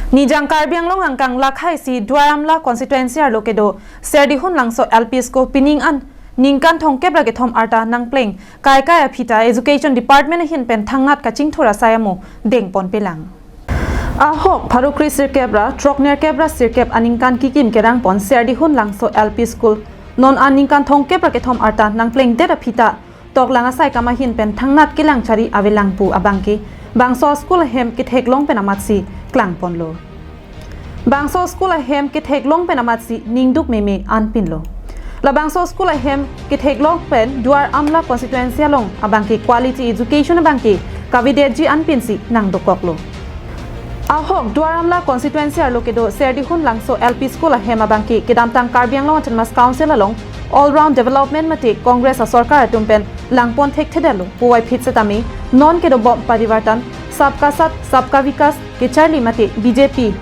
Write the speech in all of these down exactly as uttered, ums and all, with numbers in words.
Nijang Karbi Anglong angkang lakhai si Duar Amla constituency arlo kedo Serdihun Langso L P School pining an ningkan thomkep ra kethom arta nangpleng kaikai aphi ta Education Department ahin pen thangnat kachingthur asai amo dengpon pelang. Ahok pharo kre sirkep ra throk nerkep ra sirkep aningkan kikim kerangpon Serdihun Langso L P School non an ningkan thomkep ra kethom arta nangplengdet aphi ta toklang asai kam ahin pen thangnat kelang chari avelang pu abangke bangso school ahem ketheklong pen amatsi klangponlo. Bangso school ahem ketheklong pen amatsi ningduk meme anpinlo. Labangso school ahem ketheklong pen Duar Amla constituency along abangke quality education abangke kavedetji anpinsi nangdokoklo. Ahok Duar Amla constituency arlo kedo Serdihun Langso L P School ahem abangke kedamtang Karbi Anglong Autonomous Council along all round development mate Congress asorkar atum pen langpon thekthedetlo puvoiphit setame non kedobom Parivartan, Sabka Saath, Sabka Vikas kecharli mate B J P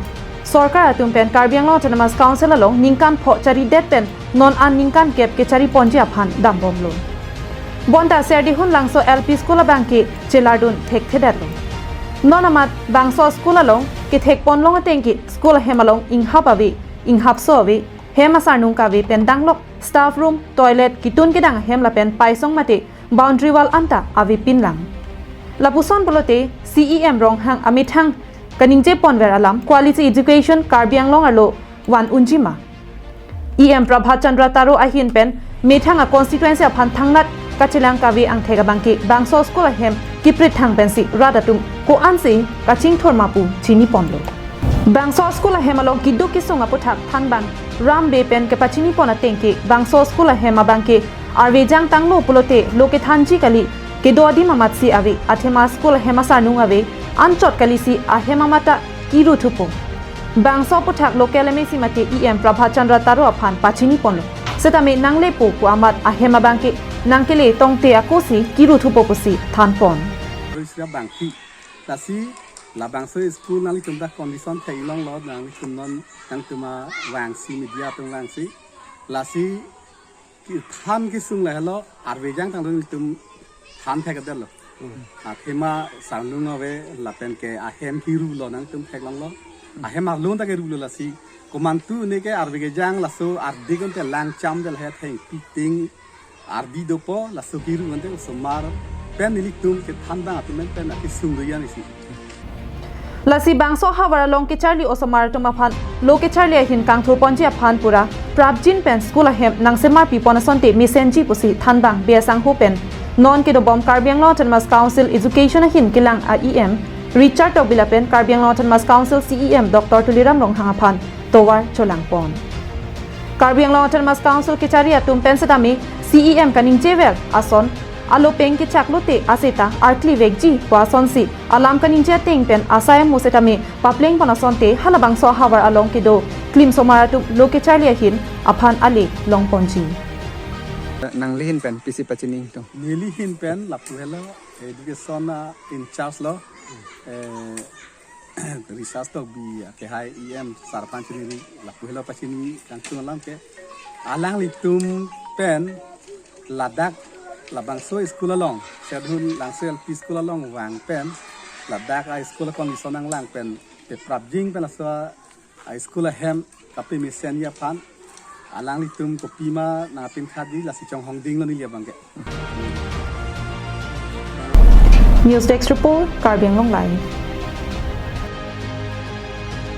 sorkar atum pen Karbi Anglong Autonomous Council along ningkan pho charidet pen non an ningkan kep kechariponji aphan dambomlo. Bonta Serdihun Langso L P School abangke chelardun thekthedetlo. Non amat bangso school along kethekponlong atengke school ahem along inghap ave, inghapso ave, hem asarnung kave pen danglok staff room, toilet, kitun kedang ahem lapen paisong mate boundary wall anta avepinlang. Lapuson pulote C E M Ronghang amethang kaningjeponver alam quality education Karbi Anglong arlo van unjima. E M Prabhat Chandra Taro ahin pen methang a constituency aphan thangnat kachelang kave angthek abangke bangso school ahem kiprit thang pensi rat atum ko-ansi kachingthur ma pu chiniponlo. Bangso school ahem along keduk kesung aputhak thanbang rambe pen kepachinipon atengke bangso school ahem abangke arvejang tanglo pulote lo kethanji kali, kedo adim amatsi ave, athema school ahem asarnung ave, anchot kalisi ahem amat ta kiru thupo. Bangso aputhak local M A C mate E M Prabhat Chandra Taro aphan pachiniponlo. Setame nanglepo pu amat ahem abangke nangkele tongte akosi kiru thupo pusi thanpon. Roisra bangki. Lasi labangso school nanglitum ta condition theklonglo nanglitum non nangtum avangsi media atum vangsi. Lasi kethan kesung lahelo arvejang tanglo nelitum than thekdetlo. Athema sarnung ave lapen ke ahem kirulo nangtum theklonglo. Ahem arlong ta kirulo lasi. Komantu ne ke arvejang laso ardi konte langcham del he thengpi ting ardi dopo laso kiru ante osomar pen nelitum kethanbang atum pen akesung doyan isi. Lasi bangso ahavar along kecharli osomar atum aphan lo kecharli ahin kangthurponji aphan pura prapjin pen school ahem nangsemarpipon asonte mesenji pusi thanbang B S Sangho pen non kedobom Karbi Anglong Autonomous Council Education ahin kelang a E M Richard Tokbi lapen Karbi Anglong Autonomous Council C E M Doctor Tuliram Ronghang aphan tovar cholangpon. Karbi Anglong Autonomous Council kechari atum pen setame C E M kaningjever ason alopeng kechaklote aseta arklivekji pu asonsi alam kaningje ateng pen asai amo setame paplengpon asonte halabangso ahavar along kedo klimsomar atum lo kecharli ahin aphan ale longponji. Nangli ahin pen pisi pachini tung. Neli ahin pen lapu helo education a in charge lo, eh, Richard Tokbi akehai E M sar aphan chiniri lapu helo pachini kangtung alam ke alanglitum pen ladak labangso school along Serdihun Langso L P school along vang pen ladak a school condition nanglang pen peprapjin pen laso a school ahem kapemesenji aphan alanglitum kopima nangpinkhatji lasi chonghongdinglo neli abangke. News Desk Report, Karbi Anglong Live.